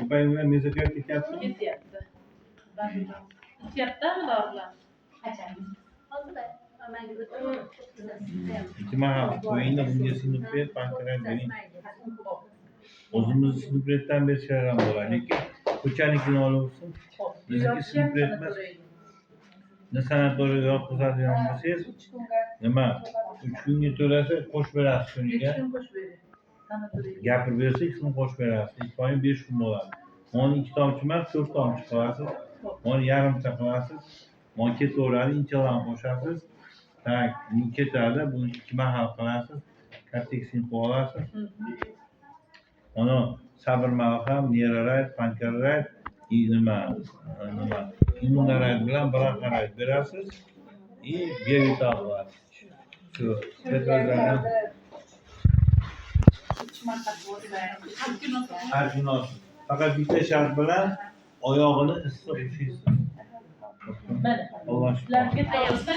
Ipayin bilan mezokar ketyaptimi? Ketyapti. Ichyaptimi dorilarni? Ikki mahal qo'yingda bunga Sinupret, pankreat bering. O'zimizni Sinupretdan bersalar ham bo'ladi, lekin ko'chanikini olib, bizniki Sinupret emas. Ne sanatoriyga yotqizadigan bo'lsangiz, 3 kunga. Nima, 3 kunga to'lasa, qo'shib berasiz kuniga. 3 kun qo'shib bering. Sanatoriy. Gapirib bersak, shuni qo'shib berasiz. 2 oy 5 kun bo'ladi. Uni 2 tomchi emas, 4 tomchi qilasiz. Uni yarimta qilasiz. Uni ketaveradi, inchalarni qo'shasiz. Так, bu ketadi, buni 2 mahal qilasiz. Korteksin qo'yib olasiz. Uni sabr malham, nerarayt, pankarayt, и nima, immunarayt bilan bronxorayt berasiz. И biovital qilasiz. Shu, Petrozardan 3 marta bo'lsa. Har kuni. Har kuni olsin. Faqat bitta shart bilan oyog'ini issiq ushlaysiz. Mana. Alloh Sizlarga to'g'risida.